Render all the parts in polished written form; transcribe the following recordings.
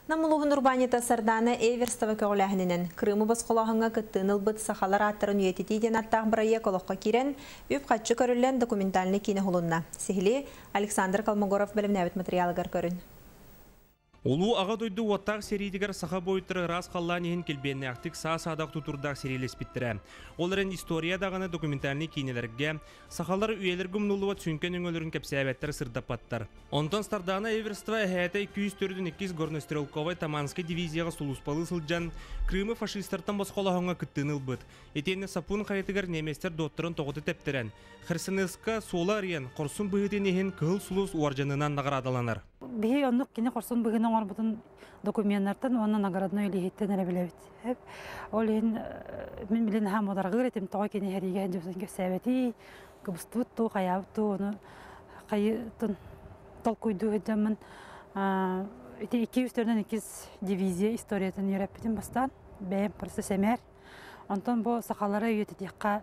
Нам улууһун урбаанньыта Сардаана Эверстова көҕүлээһининэн Крымы босхолооһуҥҥа кыттыыны ылбыт сахалар ааттарын үйэтитии диэн ааттаах бырайыак олоххо киирэн, үп-харчы көрүллэн документальнай киинэ уһулунна. Сиһилии Александр Колмогоров бэлэмнээбит матырыйаалыгар көрүн. Улуу Аҕа дойду уоттаах сэриитигэр саха буойуттара ыраас халлаан иһин килбиэннээхтик саа-саадах тутурдаах сэриилэспиттэрэ. Ол эрэн история даҕаны документальнай киинэлэргэ сахалар үйэлэргэ умнуллубат сүҥкэн өҥөлөрүн кэпсээбэттэр, сырдаппаттар. Онтон Сардаана Эверстова эһээтэ күүс төрдүн иккис горнострелковай Таманскай дивизияҕа сулууспалыы сылдьан Крымы фашистартан босхолоһоҥҥо кыттыыны ылбыт. Итиэннэ Сапун хайатыгар немецтэр доттарын тоҕута тэптэрэн, Херсонеска суола арыйан, хорсун быһыытын иһин Кыһыл Сулус уордьанынан наҕараадаланар. Биһи оннук кини хорсун быһыыны оҥорбутун докуменнартан уонна наградной илииһиттэн эрэ билэбит. Ол иһин мин билин наһаа муодаргыыр этим, тоҕо кини сэриигэ сылдьыбытын кэпсээбэтий, кыбыстыбыт дуу, хайаабыт дуу, ону хайытын толкуйдуу сылдьаммын ити икки үстэринэн иккис дивизия историятын үөрэппитим бастаан, бэйэм просто сэмээр. Онтон бу сахалары үйэтитиэххэ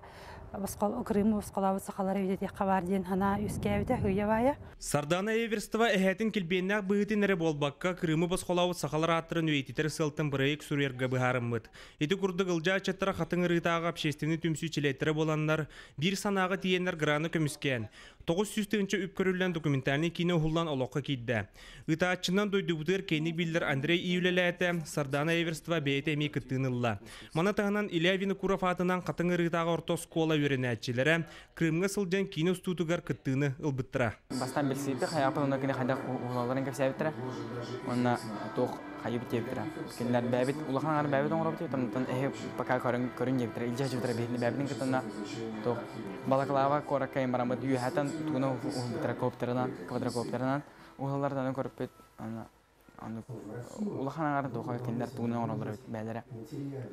Крымы босхолообут сахалары үйэтитиэххэ баар диэн санаа үөскээбитэ сыыйа баайа. Сардаана Эверстова эһээтин килбиэннээх быһыытын эрэ буолбакка, Крымы босхолообут сахалар ааттарын үйэтитэр сыалтан бырайыак суруйарга быһаарыммыт. Ити курдук Ылдьаа ыччаттара Хатыҥ Ырыытааҕы общественнай түмсүү чилиэттэрэ буоланнар, биир санааҕа тиийэннэр граны көмүскээн, 900 тыһыынча үп көрүллэн документальнай киинэ уһуллан олоххо киирдэ. Ыытааччынан дойдубутугар киэҥник биллэр Андрей И үлэлээтэ, Сардаана Эверстова бэйэтэ эмиэ кыттыыны ылла. Маны таһынан Илья Винокуров аатынан Хатыҥ Ырыытааҕы орто оскуола үөрэнээччилэрэ Крымҥа сылдьан киинэ устуутугар кыттыыны ылбыттара. Бастаан билсибиппит, хайааппын онно кини хайдах уһулалларын кэпсээбиттэрэ. Уонна туох хайыбыт диэбиттэрэ. Кинилэр бэйэбит улахан аҥаар бэйэбит оҥоробут диэбит, онтон эһи пока көрүҥ көрүҥ диэбиттэрэ. Илдьэ сылдьыбыттара биһигини бэйэбитин кытта туох Балаклава куоракка бараммыт үөһэттэн тугуна уһулбуттара коптерынан, квадрокоптерынан уһуллардан көрүппүт. Аны улахан аҥаар туоха кинилэр тугунан оҥороллор эбит бэйэлэрэ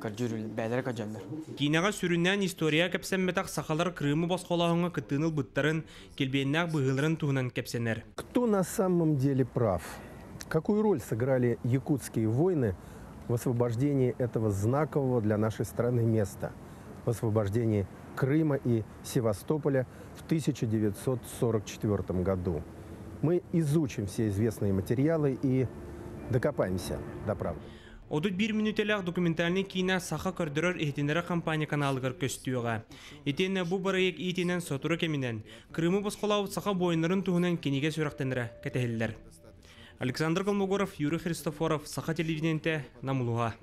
көрдүүр бэйэлэрэ көрдьөллөр. Киинэҕэ сүрүннээн история кэпсэммэтэх сахалар Крымы босхолооһуҥҥа кыттыыны ылбыттарын, килбиэннээх быһыыларын туһунан кэпсэнэр. Кто на самом деле прав? Какую роль сыграли якутские войны в освобождении этого знакового для нашей страны места, в освобождении Крыма и Севастополя в 1944 году? Мы изучим все известные материалы и докопаемся до правды. 31 мүнүүтэлээх документальнай киинэ Саха көрдөрөр иһитиннэрэр компания каналыгар көстүөҕэ. Итиэннэ бу бырайыак иитинэн сотору кэминэн Крымы босхолообут саха буойуннарын туһунан кинигэ сүрэхтэнэрэ кэтэһиллэр. Александр Колмогоров, Юрий Христофоров, Саха телевидениетэ, Нам улууһа.